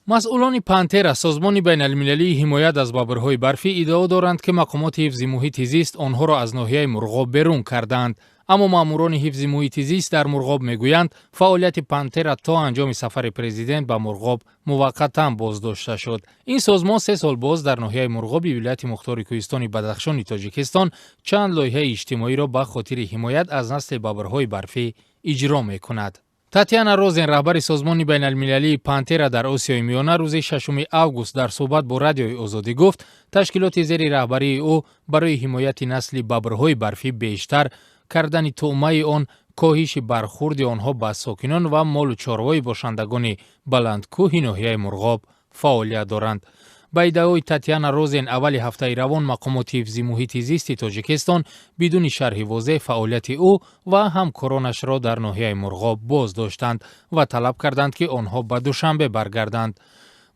Масъулони Пантера, созмони байналмилалии ҳимоят аз бабрҳои барфӣ, иддао доранд, ки мақомоти ҳифзи муҳити зист онҳоро аз ноҳияи Мурғоб берун кардаанд. Аммо маъмурони ҳифзи муҳити зист дар Мурғоб мегӯянд, фаъолияти Пантера то анҷоми сафари президент ба Мурғоб муваққатан боздошта шуд. Ин созмон 3 сол боз дар ноҳияи Мурғоби вилояти мухтори кӯҳистони Бадахшони Тоҷикистон чанд лоиҳаи иҷтимоиро ба хотири ҳимоят аз насли бабрҳои барфӣ иҷро мекунад. Татяна Розен, раҳбари созмони байналмилалии Пантера дар Осиёи Миёна, рӯзи 6 август дар суҳбат бо Радиои Озодӣ гуфт, ташкилоти зери раҳбарии ӯ барои ҳимояти насли бабрҳои барфӣ, бештар кардани тӯъмаи он, коҳиши бархурди онҳо ба сокинон ва молу чорвои бошандагони баландкӯҳи ноҳияи Мурғоб фаъолият доранд. Ба иддаои Татяна Розен, аввали ҳафтаи равон мақомоти ҳифзи муҳити зисти Тоҷикистон бидуни шарҳи возеҳ фаъолияти ӯ ва ҳамкоронашро дар ноҳияи Мурғоб боз доштанд ва талаб карданд, ки онҳо ба Душанбе баргарданд.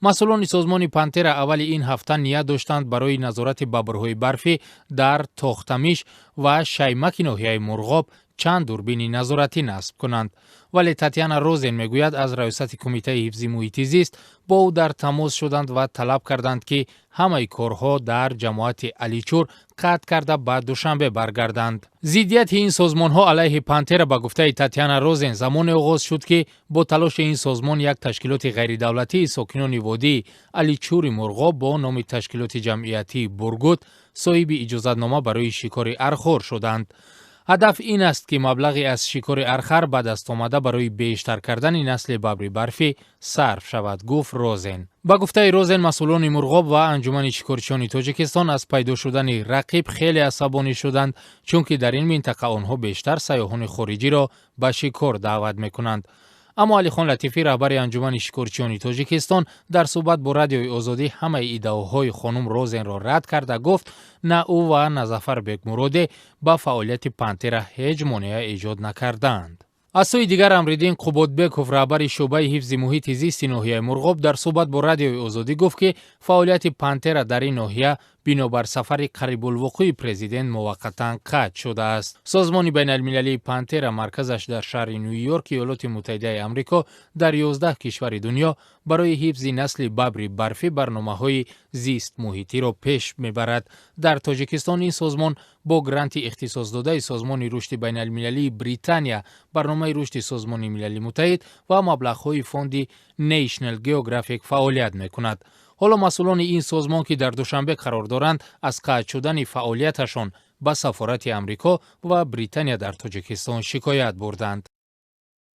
Масъулони созмони Пантера аввали ин ҳафта ният доштанд барои назорати бабрҳои барфӣ дар Тохтамиш ва Шаймаки ноҳияи Мурғоб чанд дурбини назоратӣ насб кунанд. Вале Татяна Розен мегӯяд, аз раёсати Кумитаи ҳифзи муҳити зист бо ӯ дар тамос шуданд ва талаб карданд, ки ҳамаи корҳо дар ҷамоати Аличур қатъ карда, ба Душанбе баргарданд. Зиддияти ин созмонҳо алайҳи Пантера, ба гуфтаи Татяна Розен, замоне оғоз шуд, ки бо талоши ин созмон як ташкилоти ғайридавлатии сокинони водии Аличури Мурғоб бо номи ташкилоти ҷамъиятии Бургут соҳиби иҷозатнома барои шикори архор шуданд. Ҳадаф ин аст, ки маблағи аз шикори архар ба даст омада барои бештар кардани насли бабри барфӣ сарф шавад, гуфт Розен. Ба гуфтаи Розен, масъулони Мурғоб ва Анҷумани шикорчиёни Тоҷикистон аз пайдо шудани рақиб хеле асабонӣ шуданд, чунки дар ин минтақа онҳо бештар сайёҳони хориҷиро ба шикор даъват мекунанд. Аммо Алихон Латифӣ, раҳбари Анҷумани шикорчиёни Тоҷикистон, дар суҳбат бо Радиои Озодӣ ҳамаи иддаоҳои хонум Розенро рад карда, гуфт, на ӯ ва на Зафар Бекмуроде ба фаъолияти Пантера ҳеҷ монеа эҷод накардаанд. Аз сӯи дигар, Амриддин Қуботбеков, раҳбари шӯъбаи ҳифзи муҳити зисти ноҳияи Мурғоб, дар суҳбат бо Радиои Озодӣ гуфт, ки фаъолияти Пантера дар ин ноҳия бинобар сафари қарибулвуқӯи президент муваққатан қатъ шудааст. Созмони байналмилалии Пантера, марказаш дар шаҳри Ню Йорк, Иёлоти Муттаҳидаи Амрико, дар 11 кишвари дунё барои ҳифзи насли бабри барфӣ барномаҳои зистмуҳитиро пеш мебарад. Дар Тоҷикистон ин созмон бо гранти ихтисосдодаи Созмони рушди байналмилалии Британия, Барномаи рушди Созмони Милали Муттаҳид ва маблағҳои фонди National Geographic фаъолият мекунад. Ҳоло масъулони ин созмон, ки дар Душанбе қарор доранд, аз қатъ шудани фаъолияташон ба сафорати Амрико ва Британия дар Тоҷикистон шикоят бурданд.